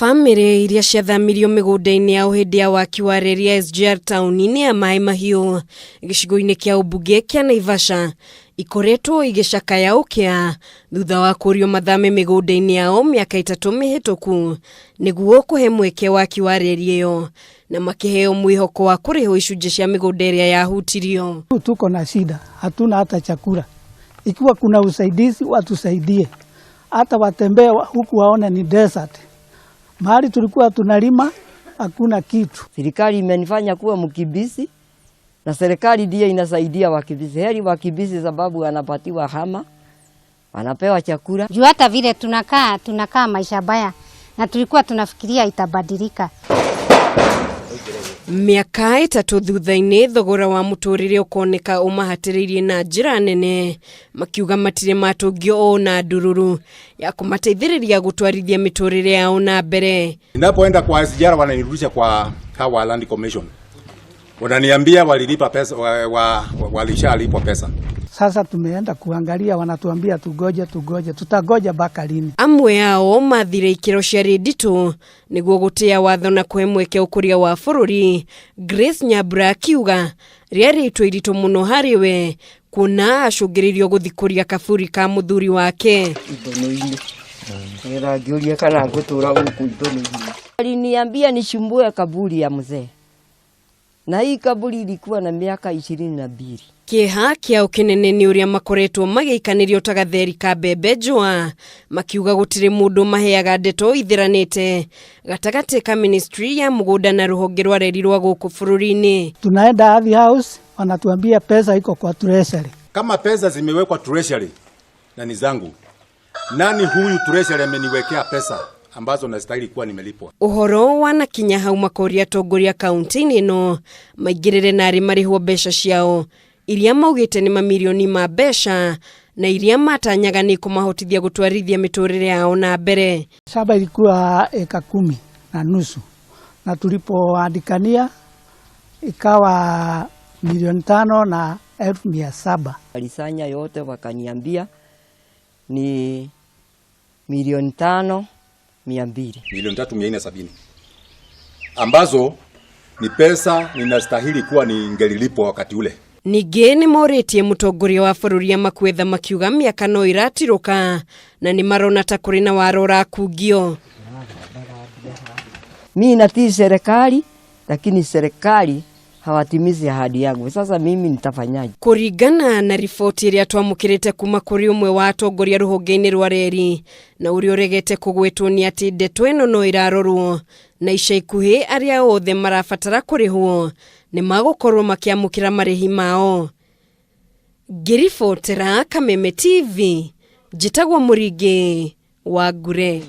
Bamĩrĩ iria ciathamirio mĩgũnda-inĩ yao hĩndĩ ya waki wa reri ya SGR taũni-inĩ ya Maĩ Mahiũ gĩcigo-inĩ kĩa ũmbunge kĩa Naivasha ikoretwo igĩcakaya ũkĩa thutha wa kũrio mathame mĩgũnda-inĩ yao mĩaka 3 mĩhĩtũku nĩguo kũhe mweke waki wa reri ĩyo na makĩheo mwĩhoko wa kũrĩhwo icunjĩ cia mĩgũnda ĩrĩa yahutirio. Tuko na shida, hatuna hata chakula. Ikiwa kuna usaidizi watusaidie, hata watembee huku waone ni desert. Mahali tulikuwa tunalima hakuna kitu. Serikali imenifanya kuwa mkimbizi na serikali ndiye inasaidia wakimbizi. Heri wakimbizi sababu wanapatiwa hama, wanapewa chakula. Juu hata vile tunakaa maisha baya na tulikuwa tunafikiria itabadilika. Mĩaka 3 thutha-inĩ thogora wa mũtũrĩre ũkoneka ũmahatĩrĩirie na njĩra nene, makiuga matirĩ matũngio ona ndururu ya kũmateithĩrĩria gũtwarithia mĩtũrĩre yao na mbere. Ninapoenda kwa SGR wananirudisha kwa hawa Land Commission. Wananiambia walilipa pesa, walishalipwa pesa. Sasa tumeenda kuangalia, wanatuambia tugoje, tugoje, tutagoja mpaka lini? Amwe ao mathire ikĩro cia nditũ nĩguo gũtĩa watho na kũhe mweke ũkũria wa bũrũri. Grace Nyambura akiuga rĩarĩ itua iritũ mũno harĩ we kuona acũngĩrĩirio gũthikũria kaburi ka mũthuri wake. Ithũnũ-inĩ. Nĩgetha ngĩũrie kana ngũtũra gũkũ ithũnũ-inĩ. Aliniambia nichimbue kaburi ya mzee. Na hii kaburi ilikuwa na miaka 22. Kĩeha kĩao kĩnene nĩ ũrĩa makoretwo magĩikanĩrio ta gatheri ka mbembe njũa, makiuga gũtirĩ mũndũ maheaga ndeto ithiranĩte gatagatĩ ka ministry ya mũgũnda na rũhonge rwa reri rwa gũkũ bũrũri-inĩ. Tunaenda Ardhi House wanatuambia pesa iko kwa treasury. Kama pesa zimewekwa treasury na ni zangu, nani huyu treasury ameniwekea pesa ambazo nastahili kuwa nimelipwa? Ũhoro wanakinya hau makoria atongoria kaunti-inĩ ĩno maingĩrĩre narĩ marĩhwo mbeca ciao iria maugĩte nĩ mamirioni ma mbeca na iria matanyaga nĩ kũmahotithia gũtwarithia mĩtũrĩre yao na mbere. Shamba ilikuwa eka 10.5 na tulipoandikania ikawa 5,700,000. Walisanya yote wakaniambia ni 5,200,000. 3,470,000 ambazo ni pesa ninastahili kuwa ningelilipwa wakati ule. Ningĩ nĩ morĩtie mũtongoria wa bũrũri amakwetha makiuga mĩaka no ĩratirũka na nĩ marona ta kũrĩ na waro ũrakungio. Mimi natii serikali lakini serikali hawatimizi ahadi yangu. Sasa mimi nitafanyaje? Kũringana na riboti ĩrĩa twamũkĩrĩte kuma kũrĩ ũmwe wa atongoria rũhonge-inĩ rwa reri na ũrĩa ũregete kũgwetwo nĩ atĩ ndeto ĩno no ĩrarorwo na ica ikuhĩ arĩa othe marabatara kũrĩhwo nĩ magũkorwo makĩamũkĩra marĩhi mao. Ngĩribotera Kameme TV, njĩtagwo Mũringĩ wa Ngure.